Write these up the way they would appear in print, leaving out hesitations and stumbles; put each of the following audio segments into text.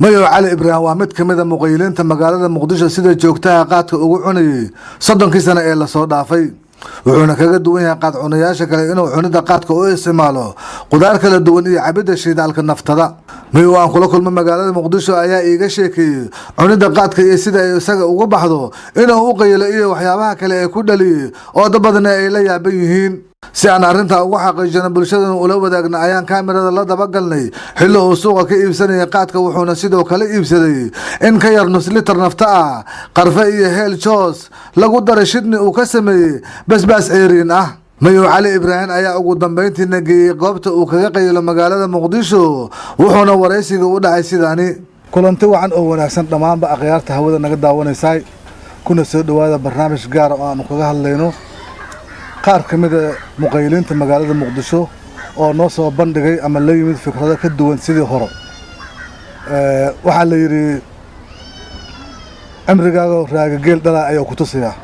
Mayow Cali Ibraahim waa mid ka mid a muqayiliinta magaalada Muqdisho sida joogtaha qaadka ugu cunayay 30kii sano ee lasoo dhaafay. Wuxuuna kaga duwan yahay qaad cunayaasha kale inuu cunida qaadka u isticmaalo qudaar kala duwan iyo cabidda shidaalka naftada. Mayow aan kula kulmo magaalada Muqdisho ayaa iiga sheekeeyey cunida qaadka iyo sida ay isaga uga baxdo inuu u qayilo iyo waxyaabaha kale ee ku dhaliyey oo dad badana ay la yaaban yihiin. Si aan arrintaa ugu xaqiijino, bulshadana ula wadaagna, ayaan kaamirada la dabagalnay xilli uu suuqa ka iibsanayay qaadka. Wuxuuna sidoo kale iibsaday in ka yar nus litar nafta ah, qarfe iyo heel joos lagu daray shidni uu ka sameeyey basbaas ceeriin ah. Mayow Cali Ibraahim ayaa ugu dambeyntiina geeyey goobta uu kaga qayilo magaalada Muqdisho, wuxuuna waraysiga u dhacay sidaani. Kulanti wacan oo wanaagsan dhammaanba akhyaarta hawada naga daawanaysaay, kuna soo dhowaada barnaamij gaara oo aanu kaga hadlayno qaar ka mid a muqayiliinta magaalada Muqdisho oo noo soo bandhigay ama la yimid fikrado ka duwan sidii hore. Waxaa la yidhi, cimrigaaga raaga geel dhalaa ayaa ku tusayaa.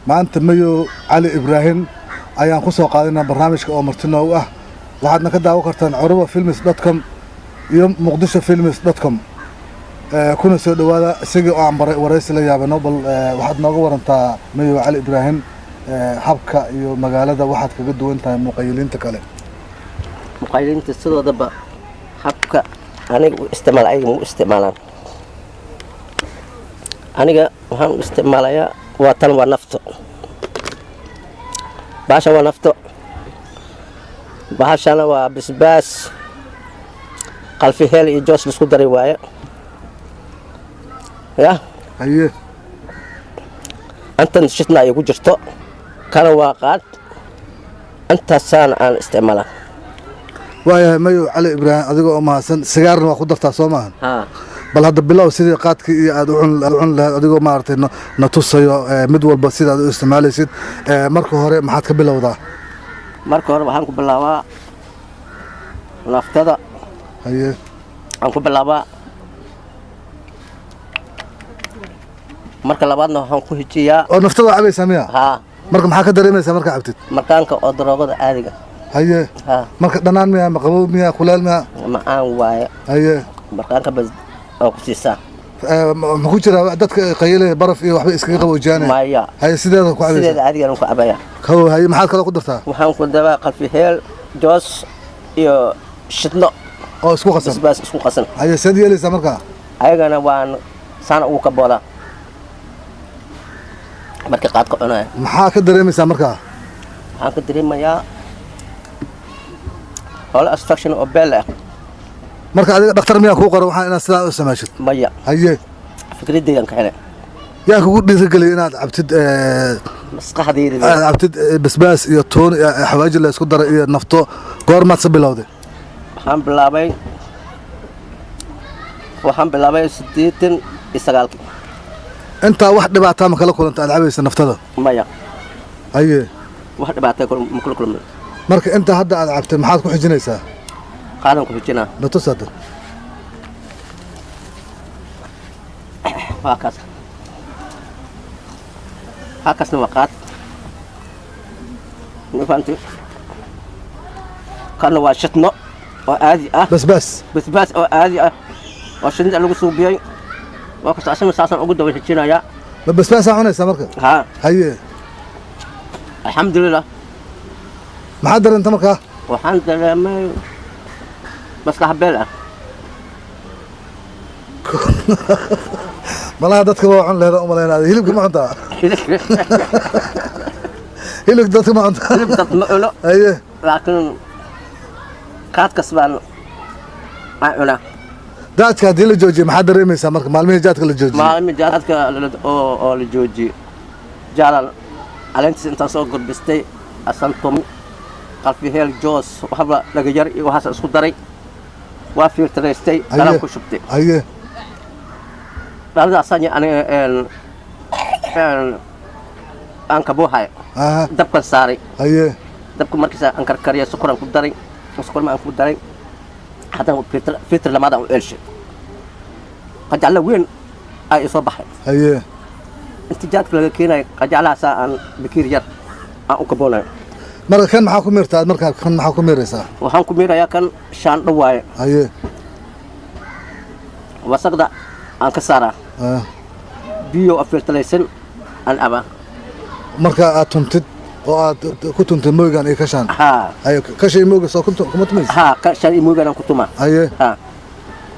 Maanta Mayow Cali Ibraahim ayaan ku soo qaadinaa barnaamijka oo marti noogu ah. Waxaadna ka daawan kartaan CurubaFilms.com iyo MuqdishoFilms.com. Kuna soo dhowaada isagii oo aan baray waraysi la yaabano. Bal waxaad nooga warantaa, Mayow Cali Ibraahim, habka iyo magaalada waxaad kaga duwan tahay muqayiliinta kale. Muqayiliinta sidoodaba habka aniga u isticmaal ayaga ma u isticmaalaan. Aniga waxaan u isticmaalayaa waa tan, waa nafto. Bahashan waa nafto, bahashana waa basbaas, qalfi, heel iyo joos laisku daray waaye ya. Haye. Intan shidna ay ku jirto, kana waa qaad. Intaasaan aan isticmaalaa. Waayahay, Mayow Cali Ibraahim, adiga oo mahadsan, sigaarna waa ku dartaa, soo maahan? Haa. Bal hadda bilow sidii qaadkii iyo aad u cuni lahayd, adigoo maaragtay na tusayo mid walba sidaad u isticmaalaysid. Marka hore maxaad ka bilowdaa? Marka hore waxaan ku bilaabaa naftada. Haye. Waxaan ku bilaabaa. Marka labaadna waxaan ku hijiyaa. Oo naftada waa cabaysaa miya? Haa. Marka maxaa ka dareemaysaa markaa cabtid? Markaanka oo daroogada caadiga. Haye. Haa. Marka dhanaan miya, ma qabow miya, kuleel miya? Macaan waaye. Haye. Markaanka bas oo ku siisaa. Ma ku jiraa dadka qayilaya baraf iyo waxba iskaga qaboojiyaanaya? Maya. Haye, sideeda ku cabaysaa? Sideeda caadigaan ku cabaya. Kaw, haye, maxaad kaloo ku dartaa? Waxaan ku dabaa qalfi, heel, joos iyo shidno. Oo isku qasan. Basbaas isku qasan. Haye, seed yeelaysaa markaa? Ayagana waan saana ugu kaboodaa marka qaadka cunaya. Maxaa ka dareemaysaa markaa? Waxaan ka dareemayaa hoole abstraction oo beel ah. Marka adiga dhakhtar miyaa kuu qora waxaa inaad sidaa u isticmaashid? Maya. Haye. Fikradeydan ka helay. Yaa kugu dhiirigeliyay inaad cabtid maskaxdayda. Aad cabtid basbaas iyo toon iyo xawaaji la isku daray iyo nafto? Goormaad se bilowday? Waxaan bilaabay 89-kii. Intaa wax dhibaataa ma kala kulanta aad cabaysa naftada? Maya. Haye. Wax dhibaatay ma kula kulmin. Marka inta hadda aad cabtay maxaad ku xijinaysaa? Qaadan ku xijinaa. Na tus hadda. Waa kaas, halkaasna waa qaad, ma fahamtay? Kana waa shidno oo caadi ah. Basbaas. Basbaas oo caadi ah oo shidnida lagu suubiyey. Waa kasta asina saasaan ugu daba xijinayaa. Ma basbaasaa cunaysaa marka? Haa. Haye. Alxamdulilah. Maxaad dareenta markaa? Waxaan dareemay maskax beel ah. Malaha dadka waa cun leeda umalaynaa. Hilibka ma cuntaa? Hilibka dadka ma cuntaa? Hilib dad ma cuno. Haye. Laakiin qaadkas baan aan cunaa. Jaadka haddii la joojiyo maxaad dareemaysaa marka maalmihii jaadka la joojiyey? Maalmi jaadka oo la joojiyey, jaalan caleentiisa intaan soo gorbistay, asantum, qalfiheel, joos, waxba dhagayar iyo waxaas isku daray, waa fiirtaraystay, dhalaan ku shubtay. Haye. Dhaladaasaan aniga aan kabuuhay. Dabkan saaray. Haye. Dabka markiisa aan karkariya, sokoran ku daray, sokor ma aan ku daray, haddana filter filter lamaad aan u eelshay, qajaclo weyn ay isoo baxay. Haye. Inta jaadka laga keenayo qajaclahaasaa aan bikiir yar aan u kaboonayo. Marka kan maxaa ku miirtaa marka? Kan maxaa ku miiraysaa? Waxaan ku miirayaa kan shaandho waaye. Haye. Wasaqda aan ka saaraa. Biyo filtraysan aan cabaa. Marka aad tuntid oo aad ku tuntid mooygan iyo kashaan? Haa. Haye, kasha iyo mooyga soo kuma tumaysa? Haa, kashaan iyo mooygan aan ku tumaa. Haye. Haa.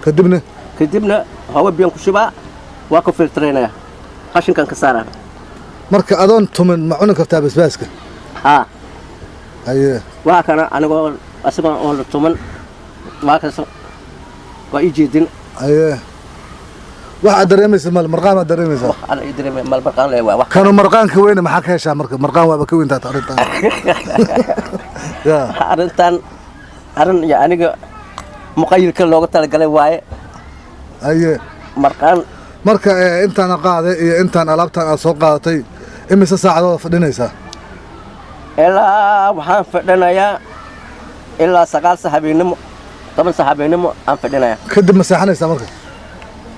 Kadibna? Kadibna hawa biyaan ku shubaa, waa ku filtraynaya, qashinkaan ka saaraa. Marka adoon tumin ma cuni kartaa basbaaska? Haa. Haye. Waa kana anigoo asagoo oon la tuman, waa kas, waa ii jeedin. Haye, wax aad dareemaysa mal marqaan aad dareemaysaa? Wax aan ii dareemay mal, marqaan le waa wax. Kanu marqaanka weyne maxaa ka heshaa? Marka marqaan waaba ka weyntaata arrintan ya. Arrintan arrin iyo aniga muqayilka looga talagalay waaye. Haye. Marqaan. Marka intaan qaaday iyo intaan alaabtan aad soo qaadatay, imise saacadood fadhinaysaa? Ilaa waxaan fadhinayaa ilaa 9 habeennimo, 10 habeennimo aan fadhinayaa. Kadib ma seexanaysaa marka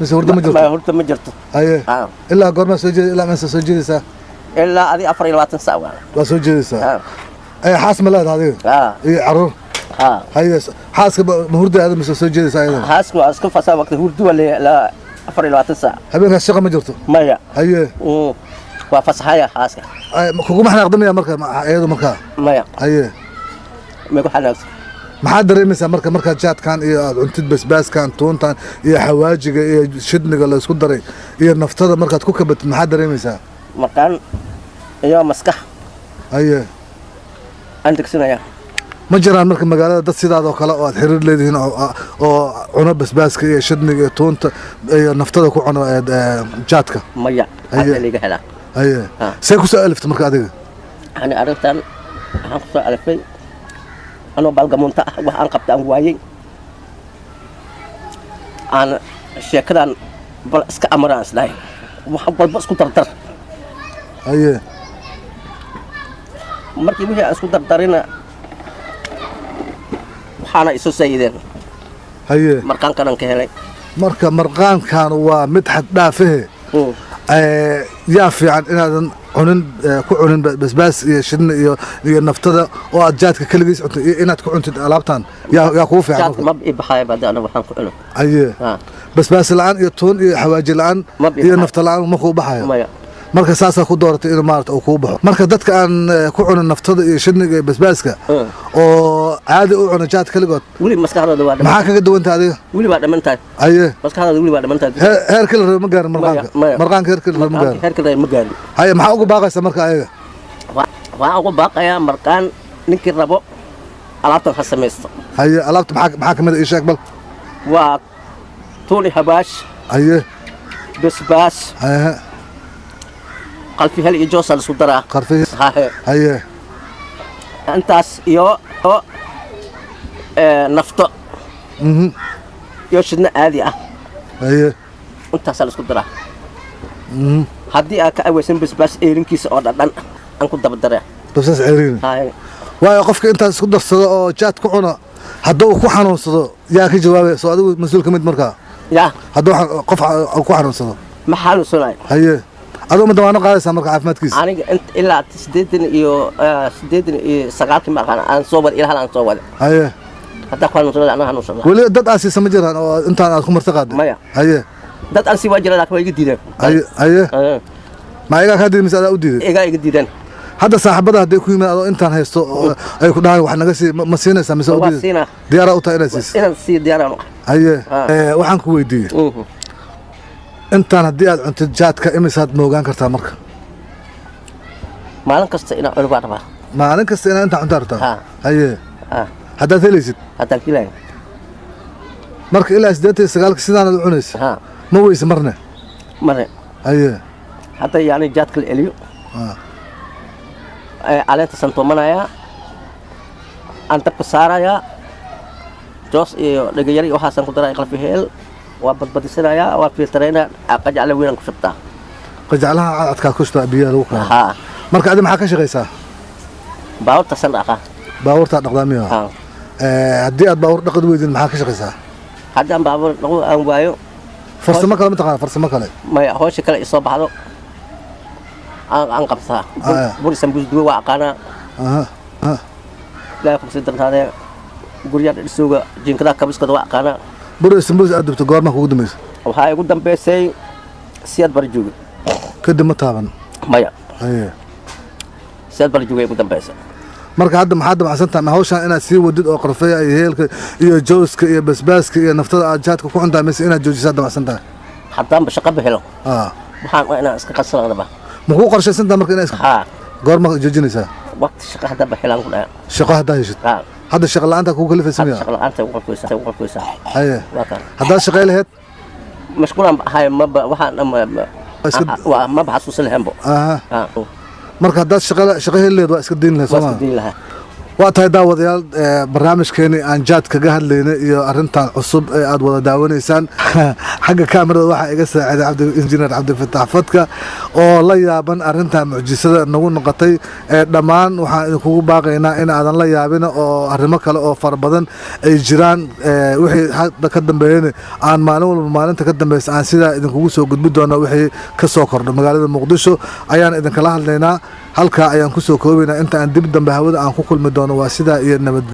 mise hurdo ma jirto? Hurdo ma jirto. Haye. Haa. Ilaa goormaa soo jeeda, ilaa meesa soo jeedaysaa? Ilaa adi 24 saac waa. Waa soo jeedaysaa? Haa. Xaas ma leedahay adiga? Haa. Iyo caruur? Haa. Haye, xaaska ma hurda mise soo jeedaysaa ayadana? Xaaska waa iska fasaa, waqti hurdo waa la 24 saac. Habeenkaas shaqa ma jirto? Maya. Haye. Waa fasaxaya xaaska. Kuguma xanaaqdamaya marka iyadu markaa? Maya. Haye. May ku xanaaqsan. Maxaad dareemaysaa marka markaad jaadkan iyo aad cuntid basbaaskan, tuuntan iyo xawaajiga iyo shidniga la isku daray iyo naftada markaad ku kabatid, maxaad dareemaysaa? Marqaan iyo maskax. Haye. Aan degsanaya. Ma jiraan marka magaalada dad sidaadoo kale oo aad xiriir leedihiin oo cuno basbaaska iyo shidniga iyo tuunta iyo naftada ku cuno jaadka? Maya. Haye. Hadda liiga helaa. Haye. Ha. See kusoo aliftay marka adiga? Ani arrintan waxaan kusoo alifay anoo baalgamuunta ah, wax aan qabta aan waayey, aan sheekadan bal iska amaraan isdhahay, wax walba isku dardar. Haye. Markii wixii aan isku dardarina, waxaana isu sayideen. Haye. Marqaankanan ka helay. Marka marqaankan waa mid xad dhaafahe. Yaa fiican inaadan cunin, ku cunin basbaas iyo shidni iyo naftada oo aad jaadka keligiis cuntid iyo inaad ku cuntid alaabtan, yaa kugu fiican? Jaadka marka? Ma ii baxaaya baadi anaga waxaan ku cuno. Haye. Ha. Basbaas la-aan iyo tuun iyo xawaaji la-aan Ma bii iyo baxayo. nafta la-aan ma kuu baxayo? Maya. Marka saasaa ku dooratay inuu maarata uu kuu baxo. Marka dadka aan ku cunin naftada iyo shidniga iyo basbaaska oo caadi u cuna jaad keligood, weli maskaxdooda waa dhiman. Maxaa kaga duwanta adiga? Weli waa dhiman tahay. Haye. Maskaxdooda weli waa dhiman tahay. Heerka la rabo ma gaarin marqaanka? Maya. Marqaanka heerka la rabo ma gaarin. Heerka la rabo ma gaarin. Haye, maxaa ugu baaqaysa marka ayaga? Waxaan ugu baaqayaa marqaan ninkii rabo alaabtan ha samaysto. Haye, alaabta maxaa kamid a? Ii sheeg bal. Waa tuuni habaash, Haye. basbaas, Haye. qalfi hel iyo joosa la isku daraa. Qarfihi. Haye. Haye. Intaas iyo nafto iyo shidno caadi ah. Haye. Intaasaa la isku daraa. Haddii aad ka aweysan basbaas eelinkiisa oo dhadhan aan ku daba dara. Basbaas ceeriin? Haye. Waayo, qofka intaas isku darsado oo jaad ku cuno, hadduu ku xanuunsado yaa ka jawaabay? Soo adigu mas-uul ka mid markaa? Ya. Hadduu qof ku xanuunsado? Ma xanuunsanayo. Haye, aduu ma damaano qaadaysaa marka caafimaadkiisa? Aniga int ilaa 89-kii ma aqaan aan soo wada, ilaa hal aan soo wada. Haye. Haddaa ku xanuunsanada anaa xanuunsada. Weli dad aad siisa ma jiraan oo intaan aad ku marti qaaday? Maya. Haye. Dad aan sii waa jira, laakiin waa iga diideen. Haye, haye. Ma ayagaa kaa diiday mise adaa u diiday? Igaa iga diideen. Hadda saaxiibada hadday ku yimaad adoo intaan haysto oo ay ku dhahaan wax naga sii, ma siinaysaa mise u Waa diiday? siinaa. Diyaaraa u tahay inaad siiso? Inaan sii diyaaraan u ah. Haye. Ah. Waxaan ku weydiiyey, intaan haddii aad cuntid jaadka, imisaad moogaan kartaa marka? Maalin kasta inaan cuno baan rabaa. Maalin kasta inaad intaan cuntaa rabtaa? Ha. Haye. Ah. Haddaad helaysid? Haddaan kilayo. Marka ilaa 89-ka sidaanaad u cunaysa? Ha. Ma weyse marne? Mare. Haye. Hadda yani jaadka la eliyo, caleenta santoomanaya aan dabka saarayaa, joos iyo dhegayar iyo waxaasaan ku daraya, qalfi heel, waa badbadisanayaa, waa filtaraynaa, qajacle weynaan ku shubtaa. Qajaclaha cadcadkaa ku shubtaa biyaha lagu keeno? Haa. Marka adi maxaa ka shaqaysaa? Baabuurtaasaan dhaqaa. Baabuurtaa dhaqdaa miya? Haa. Haddii aad baabuur dhaqid weydin, maxaa ka shaqaysaa? Haddaan baabuur dhaqo aan waayo, Farsamo kale ma taqaana, farsamo kale? Maya, hawsha kale isoo baxdo aan qabtaa. Ah. Bur sambuus duwe waa aqaanaa. Aha aha. Ilaahay kumsii darnaadee, guryaha dhisooga, jinkadaha kabiskooda waa aqaanaa. Bur iyo sambuus aad dubto goorma kugu dambaysa? Waxaa igu dambeysay Siyaad Barre joogi. Kadib ma taaban? Maya. Haye. Siyaad Barre joogi igu dambeysay. Marka hadda maxaad damacsan tahay? Ma hawshaan inaad sii wadid oo qarfeya iyo heelka iyo jowska iyo basbaaska iyo naftada aad jaadka ku cuntaa, mise inaad joojisaa damacsan tahay? Haddaanba shaqaba helo, waxaan waa inaan iska qaslanaba. Ma kuu qorshaysan tahay marka inaad Haa. Goorma joojinaysaa? Waqti shaqa haddaanba helaan ku dhaha. Shaqo haddaa heshid? Haa. Hadda shaqa la'aanta kugu kalifaysa Hadda miya? Shaqa la'aanta igu qalfaysa, igu qalfaysa. Haye. Waa kaan. Haddaad shaqay lahayd? Mashquulaan ahay, maba waxaan waa maba xasuusan lahaynbo. Aha. Marka haddaad shaqo heli lahayd, waa iska dayn lahayd? Waa Soo iska ma dayn lahaa. Waa tahay daawadayaal, barnaamijkeeni aan jaad kaga hadlaynay iyo arrintan cusub ee aad wada daawanaysaan, xagga kaamirada waxaa iga saaciday cabdi injineer Cabdifatax Fadka oo la yaaban arrintan mucjisada nagu noqotay. Dhammaan waxaan idinkugu baaqaynaa in aadan la yaabin oo arrimo kale oo fara badan ay jiraan. Wixii hadda ka dambeeyana aan maalin walba maalinta ka dambeysa aan sidaa idinkugu soo gudbi doono. Wixii ka soo kordho magaalada Muqdisho ayaan idinkala hadlaynaa. Halkaa ayaan kusoo koobaynaa. Inta aan dib dambe hawada aan ku kulmi doono, waa sidaa iyo nabad.